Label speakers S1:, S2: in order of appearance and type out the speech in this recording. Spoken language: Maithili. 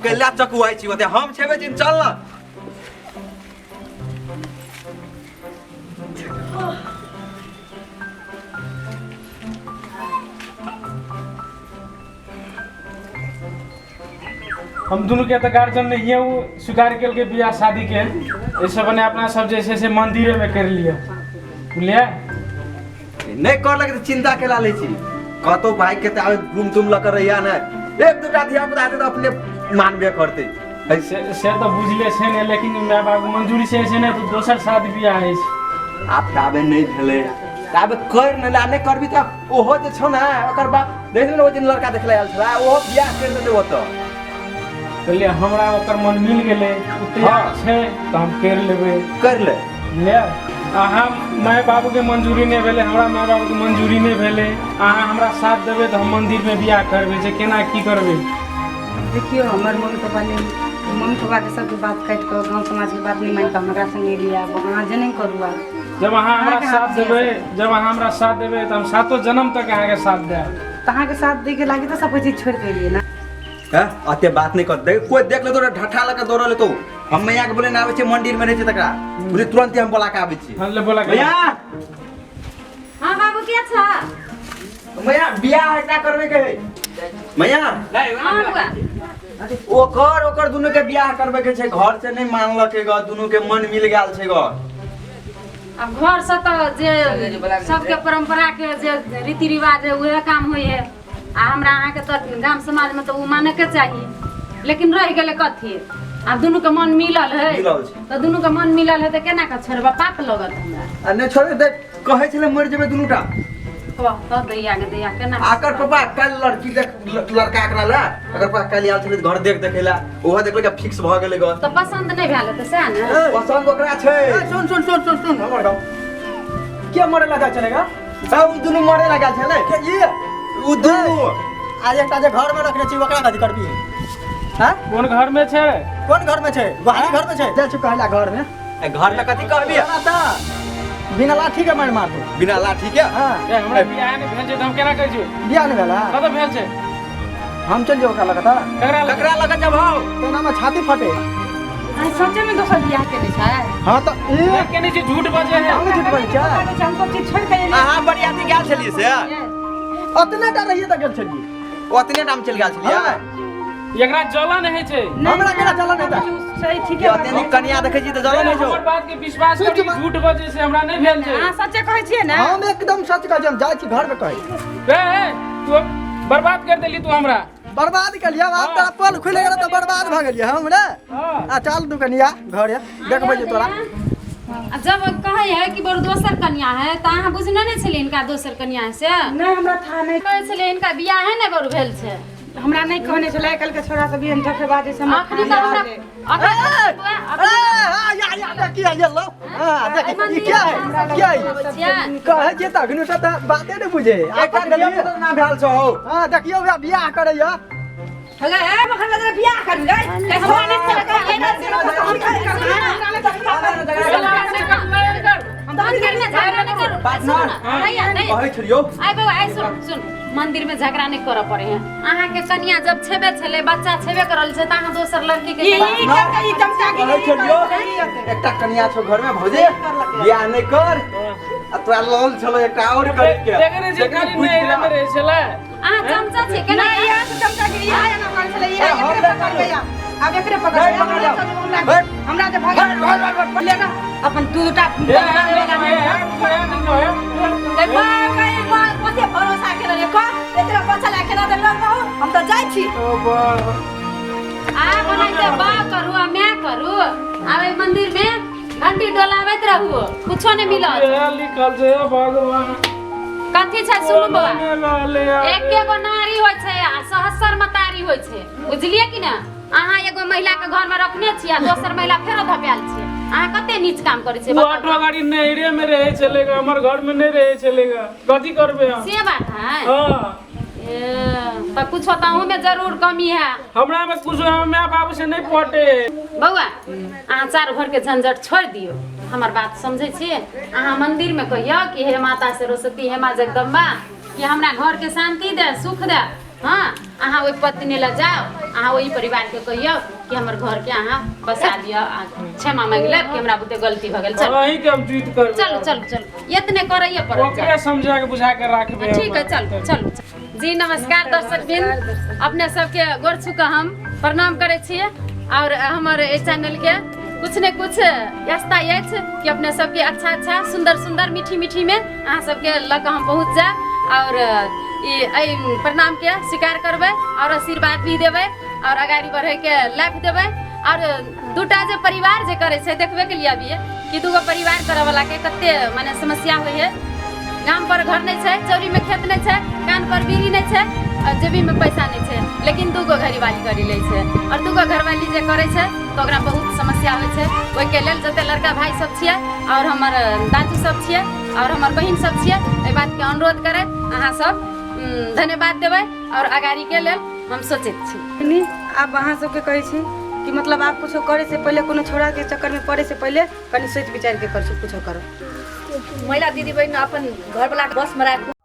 S1: कैला चकुआइ छी ओते हम छेबे छी चल ना।
S2: हम दुनू के तऽ गार्जियन नहिए ओ स्वीकार केलकै बियाह शादी के एहिसँ बने अपना सब जे छै से मंदिरे में कर लिअ बुझलियै।
S1: नहि करलक तऽ चिंता केला लै छी कतौ भाई के तऽ रूम तुम लऽ कऽ रहिया ने एक दूटा धिया पुता हेतै तऽ अपने मानबे करतै।
S2: से तऽ बुझले छै ने, लेकिन माय बाप मंजूरी से छै ने तऽ दोसर शादी बियाह होइ छै।
S1: आब ताबे नहि भेलै ताबे कर ने ला, नहि करबी तऽ ओहो जे छौ ने ओकर बाप देख ने, ओ दिन लड़का देखले आयल छला ओहो बियाह कर देतै ओतऽ।
S2: कहलियै हमरा ओकर मन मिल गेलै, ओ तैयार छै तऽ हम करि लेबै।
S1: कर ले
S2: ले अहाँ माय बाबूके मंजूरी नहि भेलै, हमरा माय बाबूके मंजूरी नहि भेलै, अहाँ हमरा साथ देबै तऽ हम मन्दिरमे बियाह करबै जे केना की करबै।
S3: देखियौ हमर मम्मी पापा नहि, मम्मी पापाके सबके बात काटि कऽ गाँव समाजके बात नहि मानि कऽ हमरा संगे एलियै, आब अहाँ जे नहि करू आब।
S2: जब अहाँ हमरा
S3: अहाँके
S2: साथ
S3: हाथ छै।
S2: देबै, जब अहाँ हमरा साथ देबै तऽ हम सातो जन्म तक अहाँके साथ देब।
S3: तऽ अहाँके साथ दैके लागी तऽ सब चीज छोड़ि कऽ एलियै ने।
S1: हैं अते बात नहीं कर देख, कोई देख ले तो ढठा लके दौड़ लेतो। हम मैया के बोले ना आबै छै मंदिर में रहै छै तकरा बोले तुरंत हम बोला के आबै छी।
S2: हम ले बोला के।
S1: मैया।
S4: हाँ बाबू के छ?
S1: मैया बियाह एकटा करबे के है मैया।
S4: हाँ बुआ।
S1: ओकर ओकर दुनू के बियाह करबे के छै, घर से नहीं मानलक ग, दुनू के मन मिल गेल छै ग।
S4: अब घर से तो जे सबके परंपरा के जे रीति रिवाज है उहे काम होई है, आ हमरा अहाँके तऽ गाम समाजमे तऽ ओ मानैके चाही, लेकिन रहि गेलै कथी, आब दुनूके मन मिलल है।
S1: मिलल छै।
S4: तऽ दुनूके मन मिलल है तऽ केना कऽ छोड़बै, पाप लगत हमरा।
S1: आ नहि छोड़े दे, कहै छलै मरि जेबै दुनूटा।
S4: कह तऽ दैया के दैया केना।
S1: आकर पापा काल्हि लड़की देख लड़का एकरा ला, अगर पापा काल्हि आयल छलै घर देख देखै ला, ओहो देखलक फिक्स भऽ गेलै ग।
S4: तऽ पसन्द नहि भेल तऽ सएह ने।
S1: पसन्द ओकरा छै।
S5: सुन सुन सुन सुन सुन हमर गाँव के मरे लगा चलेगा?
S1: उ दुनू मरे लगा छलै।
S5: के ई?
S1: उ दुनू।
S5: आ एकटा जे घर में रखने छी ओकरा कथी करबी? हां
S2: कोन घर में छै?
S5: कोन घर में छै? बाहरी घर में छै। जा छु कहला घर में।
S1: ए घर में कथी कहबी?
S5: त बिना लाठी के मार मारतो।
S1: बिना लाठी के?
S5: हां।
S2: ए हमरा बियाह नै भेल छै त हम केना कहै छी?
S5: बियाह नै भेला?
S2: कत भेल छै?
S5: हम चल जो ओकरा लगता।
S2: ककरा लग?
S1: ककरा लग जब हो?
S5: तेना में छाती फटे।
S3: आ सच्चे में दोसर बियाह केने छै?
S5: हां त ई
S2: ए केने छै, झूठ बजे है।
S5: हम झूठ बजे छै।
S3: हम सब चीज छोड़ के एलियै।
S1: अहाँ बरियाती गेल छलियै से?
S5: ओतने टा रहिए त गेल छलियै।
S1: ओतने टाइम चलि गेल छलियै?
S2: एकरा जलन होइ छै।
S5: हमरा केना जलन हेतै?
S3: सही ठीके बात।
S1: ओते नीक कनिया देखै छी तऽ जलन होइ छौ।
S2: हमर बात के विश्वास करी, झूठ बजे से हमरा नहि भेल छै।
S3: अहाँ सच्चे कहै छियै ने?
S5: हम एकदम सच कहै छी, हम जाइ छी घर में कहै।
S2: ए ए, तू बर्बाद कर देली तू हमरा।
S5: बर्बाद केलियै, आब तोरा पोल खुलि गेल तऽ बर्बाद भऽ गेलियै हम रे। आ चल तू कनिया घरे देखबै जे तोरा।
S4: आ जब कहै है कि बड़ दोसर कनिया है तऽ अहाँ बुझने नहि छलियै हिनका दोसर कनिया है से?
S3: नहि हमरा था नहि।
S4: कहै छलियै हिनका बियाह है ने बड़ भेल छै।
S3: हमरा नहि कहने छलै, आइ काल्हि के छोरा सब एहन ठकेबाज छै, हमरा
S4: अखनी तऽ हमरा
S5: अरे हाँ, या या देखिए ये लो। हाँ देख ई क्या है क्या है? कहै छियै तऽ अखनो से तऽ बाते नहि बुझे।
S1: एकटा धिया पुता ना भेल छौ।
S5: हाँ देखियौ वएह बियाह करैया।
S3: हले ए मखन लग बियाह करू रे। हमरा नहि
S1: कहै छलियौ।
S4: आइ बौआ आइ सुन सुन, मंदिर में झगड़ा नहीं करऽ पड़े है। अहाँ के कनिया जब छेबे छले, बच्चा छेबे करल छै, त अहाँ दोसर लड़की के
S3: ई ई चमचागिरी
S1: कहै छलियौ एकटा कनिया छौ घर में भौजी, बियाह नहि कर, आ तोरा लल छलो एकटा और करे के।
S2: देखै नहि छियै, खाली नहरे में रहै छलै।
S4: अहाँ चमचा छै केना?
S3: नहीं यहाँ से चमचागिरी यहाँ एना करै छलै, यहाँ एकरे पकड़बै आब एकरे पकड़बै। हमरा जे भगा लेगा अपन दूटा कते भरोसा केने रे, कह एकरा बच्चा ला केना देलक रहू, हम तऽ जाइ छी।
S4: आ बनाइते बा करू आ my करू, आब एहि मंदिर में घंटी डोलाबैत रहू, कुछो नहीं मिलत।
S2: लिखल छै भगवान।
S4: कथी छै सुनू बौआ, एके गो नारी होइ छै आ सहस्र मतारी होइ छै, बुझलियै कि ना? अहाँ एगो महिला के घर में रखने छी आ दोसर महिला फेरो धपायल छी, अहाँ कते नीच काम करै छी।
S2: ओ ऑटो गाड़ी नहरे में रहै छलै, हमर घर में नहीं रहै छलै, कथी करबै हम?
S4: से बात है।
S2: हाँ।
S4: ए, तऽ कुछो तऽ अहूँ में जरूर कमी है।
S2: हमरा में कुछो हम my बाबू से नहीं पटे।
S4: बौआ अहाँ चारू घर के झंझट छोड़ि दियौ, हमर बात समझै छियै? अहाँ मंदिर में कहियौ कि हे माता सरस्वती, हे माँ जगदम्बा, कि हमरा घर के शांति दे, सुख दे। हाँ अहाँ ओहि पत्नी लग जाउ, अहाँ ओहि परिवार के कहियौ कि हमर घर के अहाँ बसा दिअ, आ क्षमा मांगि लेब कि हमरा बुते गलती भऽ गेल। चलू
S2: अहीं के हम जीत करबै।
S4: चलू चलू चलू, एतने करैये पड़त।
S2: ओकरे समझा के बुझा के राखबै।
S4: ठीक है, चलू चलू। जी नमस्कार दर्शक बिंद, अपने सबके गोर छू के हम प्रणाम करै छियै और हमर एहि चैनल के कुछ ने कुछ रास्ता अछि कि अपने सबके अच्छा अच्छा सुंदर सुंदर मीठी मीठी में अहाँ सबके लऽ कऽ हम पहुँच जायब और ई एहि प्रणाम के स्वीकार करबै और आशीर्वाद भी देबै और अगाड़ी बढ़े के लाभ देबै। और दूटा जे परिवार जे करै छै, देखबे के लिए अभी कि दूगो परिवार करऽ वाला के कते माने समस्या होइ है। गाम पर घर नहीं छै, चौरी में खेत नहीं छै, कान पर बीड़ी नहीं छै और जेबी में पैसा नहीं छै, लेकिन दूगो घरवाली करी लै छै और दूगो घरवाली जे करै छै तऽ ओकरा बहुत समस्या होइ छै। ओहिके लेल जते लड़का भाई सब छियै और हमर दादू सब छियै और हमर बहिन सब छियै, एहि बात के अनुरोध करैत अहाँ सब धन्यवाद देबै और अगाड़ी के लेल हम सोचैत छी।
S3: आब अहाँ सबके कहै छी कि मतलब आब कुछो करे से पहिले, कोनो छोड़ा के चक्कर में पड़े से पहिले कनि सोचि विचारि के कर, कुछो करो।
S6: महिला दीदी बहिन अपन घरवाला के बस में राखू।